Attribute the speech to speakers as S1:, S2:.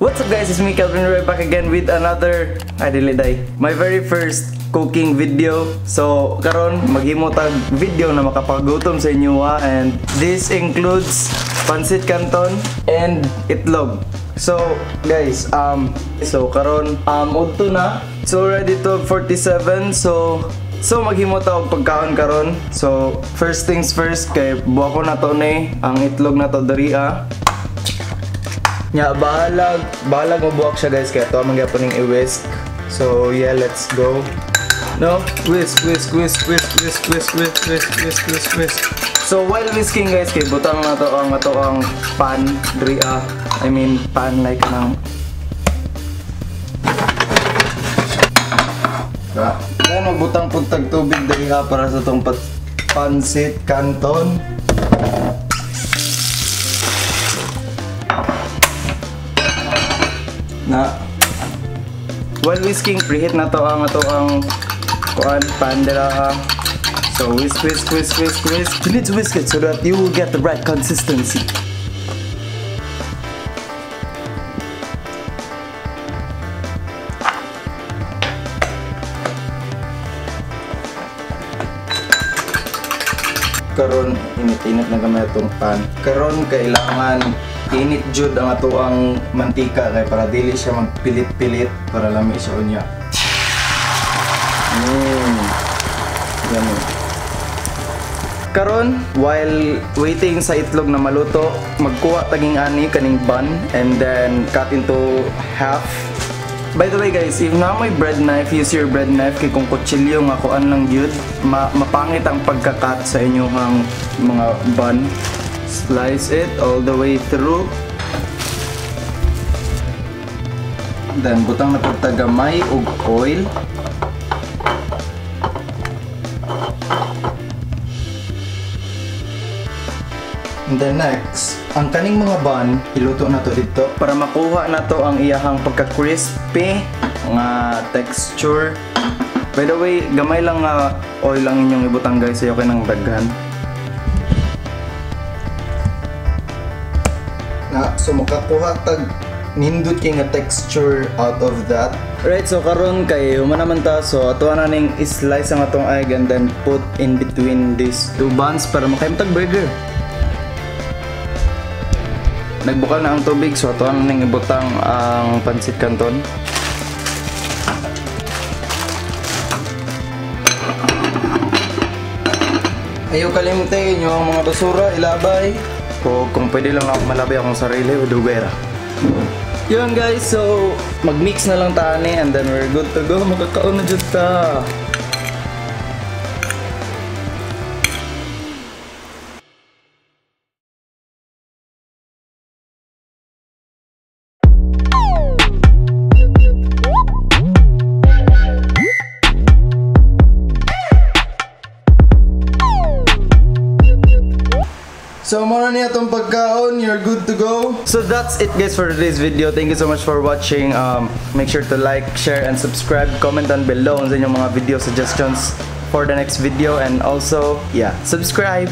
S1: What's up guys, it's me Kelvin Roy back again with another my very first cooking video. So karon maghimo tag video na makapagutom sa inyo and this includes pancit canton and itlog. So guys, so karon udto na. It's already 12:47, so maghimo ta og pagkaon karon. So first things first, kay buwa ko na to ni ang itlog na to diri ah. Nya bahalag mabuwak siya guys, kaya to man gyapon ning i-whisk. So yeah, let's go. No, whisk whisk whisk whisk whisk whisk whisk whisk whisk whisk whisk. So while whisking guys, kay butang na to ang ato ang pan diri ah. I mean pan like nang. Then magbutang pud tag tubig diri ha para sa tong pancit canton. Na while whisking, preheat na to ang ato ang kuan pan dira. So whisk whisk whisk whisk whisk. You need to whisk it so that you will get the right consistency. Karon init-init na gamay atong pan. Karon kailangan init jud ang ato ang mantika kay para dili siya magpilit-pilit para lami siya unya. Yummy. Karon while waiting sa itlog na maluto, magkuha taging ani kaning bun and then cut into half. By the way guys, if na may bread knife, use your bread knife kay kung kutsilyo nga kuan lang gyud, mapangit ang pagka-cut sa inyong mga bun. Slice it all the way through. Then butang na pud ta gamay og oil. And then next, ang kaning mga bun, iluto na to dito para makuha na to ang iyahang pagka-crispy nga texture. By the way, gamay lang nga oil ang inyong ibutang guys, ayaw kay nang daghan. Na, so makakuha tag nindot kay nga texture out of that. Right, so karon kay human naman ta, so ato na ning i-slice ang atong egg and then put in between these two buns para makahimo tag burger. Nagbukal na ang tubig, so ato na ning ibutang ang pancit canton. Ayaw kalimte inyo ang mga basura, ilabay. O kung pwede lang ako malabay akong sarili, dugay ra. Yun guys, so mag-mix na lang ta ani and then we're good to go. Makakaon na jud ta. So muna niya itong pagkaon, you're good to go. So that's it guys for today's video. Thank you so much for watching. Make sure to like, share, and subscribe. Comment down below sa inyong mga video suggestions for the next video. And also, yeah, subscribe!